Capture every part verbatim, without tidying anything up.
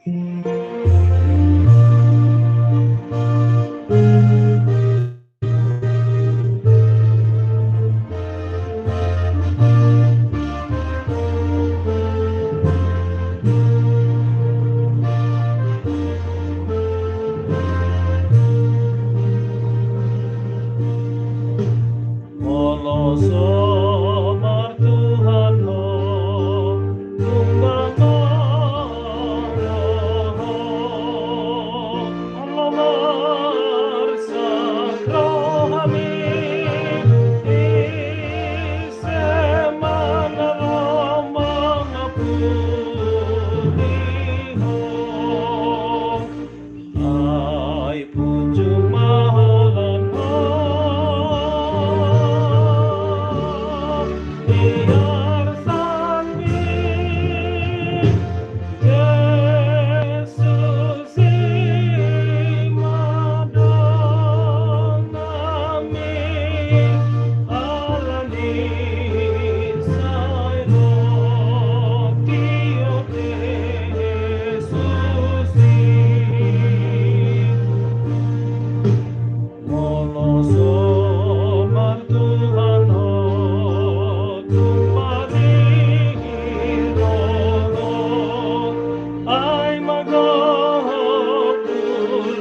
Molo so martuhan ho, tung bangga roha ho, molo marsak rohami, ise ma na ro mangapuli ho. Ai punjung ma holan ho di arsanmi, Jesus i ma donganmi, ala ni sai ro tio Jesus i. Molo so martuhan ho, tung maringi roha ho, ai ma gohop tu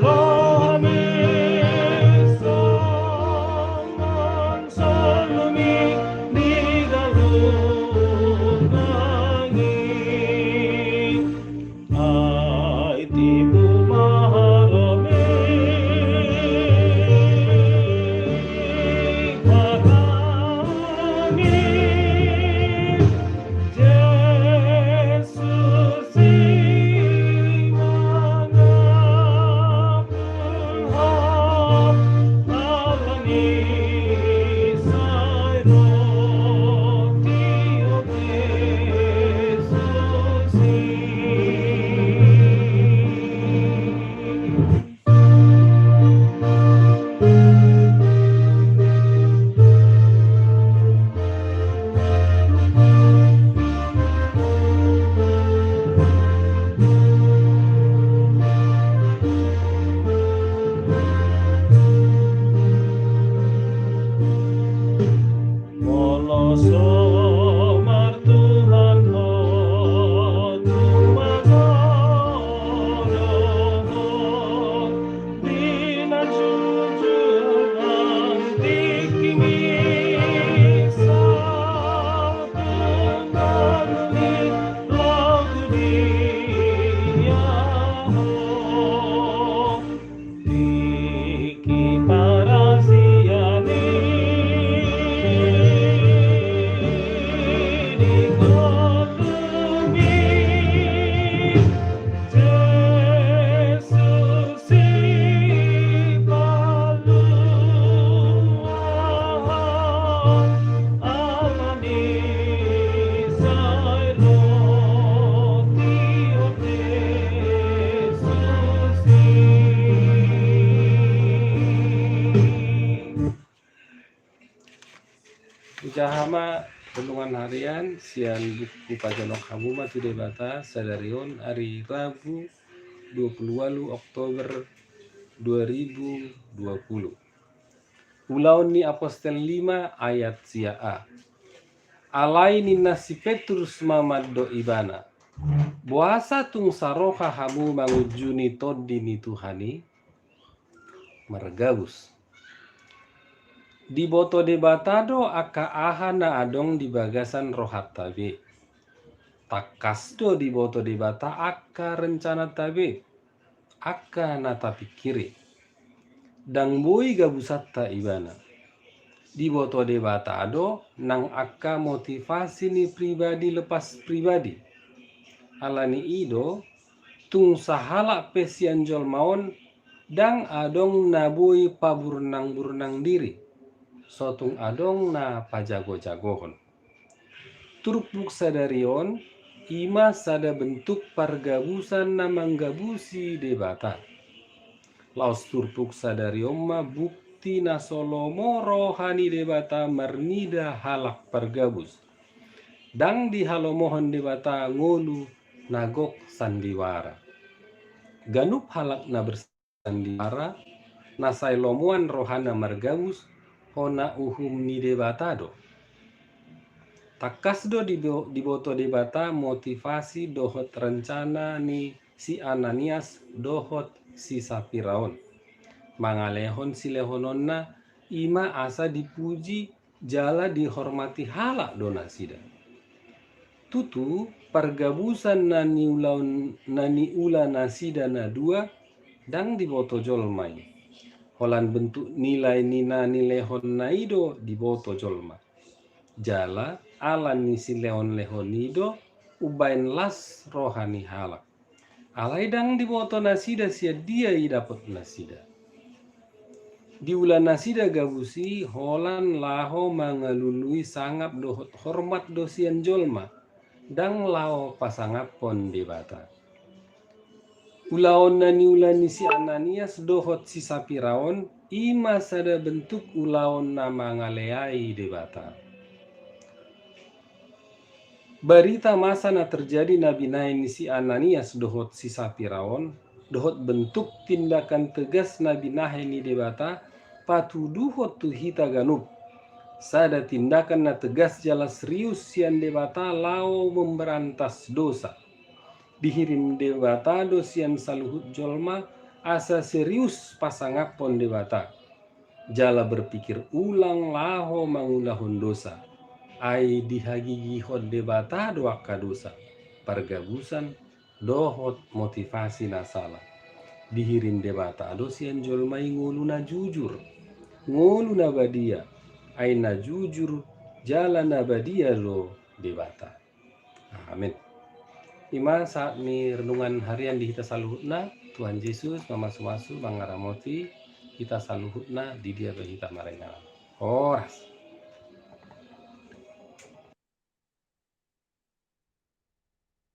rohami, songon soluhami di galungan i. Ai tibu ma haromi, harami, Jesus i mangapuli ho, ala ni sai ro tio Jesus i. Molo so martuhan ho, tung mangoro ho, di na jujur nang tingki misa, tung ganup ni logu dia ho. Tingki parasian i di ngolumi, Jesus i palua ho, ala ni sai ro tio Jesus i. Hujaha ma renungan harian sian buku Pajonok Hamu ma tu Debata sadari on, ari Rabu dua puluh walu Oktober dua ribu dua puluh. Ulaon ni Apostel lima ayat sia a. Alai ninna si Petrus ma mandok ibana: Boasa tung saroha hamu mangunjuni tondi ni Tuhan i? Margabus. Diboto Debata do angka aha na adong di bagasan rohanta be. Tangkas do diboto Debata angka rencananta be, angka na tapingkiri. Ndang boi gabusanta ibana. Diboto Debata do nang angka motivasi ni pribadi lepas pribadi. Ala ni i do, tung sahalak pe sian jolma on ndang adong na boi paburnang-burnang diri, so tung adong na pajago-jagohon. Turpuk sadari on i ma sada bentuk pargabusan na manggabusi Debata. Laos turpuk sadari on ma bukti na so lomo roha ni Debata marnida halak pargabus. Ndang dihalomohon Debata ngolu na gok sandiwara. Ganup halak na bersandiwara, na sai lomoan rohana margabus, hona uhum ni Debata do. Tangkas do dibo-, diboto Debata motivasi dohot rencana ni si Ananias dohot si Sapira on. Mangalehon silehononna, i ma asa dipuji jala dihormati halak do nasida. Tutu, pargabusan na niulaon, na niula nasida na dua, ndang diboto jolma i. Holan bentuk nilai ni na nilehonna i do diboto jolma. Jala ala ni silehonlehon i do umbaen las roha ni halak. Alai ndang diboto nasida sian dia i dapot nasida. Diula nasida gabus i holan laho mangalului sangap dohot hormat do sian jolma, ndang laho pasangaphon Debata. Ulaon na niula ni si Ananias dohot si Sapira on, i ma sada bentuk ulaon na mangaleai Debata. Barita masa na terjadi na binahen ni si Ananias dohot si Sapira on, dohot bentuk tindakan tegas na binahen ni Debata, patuduhon tu hita ganup sada tindakan na tegas jala serius sian Debata laho memberantas dosa. Dihirim Debata do sian saluhut jolma asa serius pasangaphon Debata, jala berpikir ulang laho mangulahon dosa. Ai dihagigihon Debata do angka dosa, pargabusan, dohot motivasi na sala. Dihirim Debata do sian jolma i ngolu na jujur, ngolu na badia, ai na jujur jala na badia do Debata. Amin. I ma sahat ni renungan harian di hita saluhutna. Tuhan Jesus mamasumasu mangaramoti hita saluhutna di dia pe hita maringanan. Horas.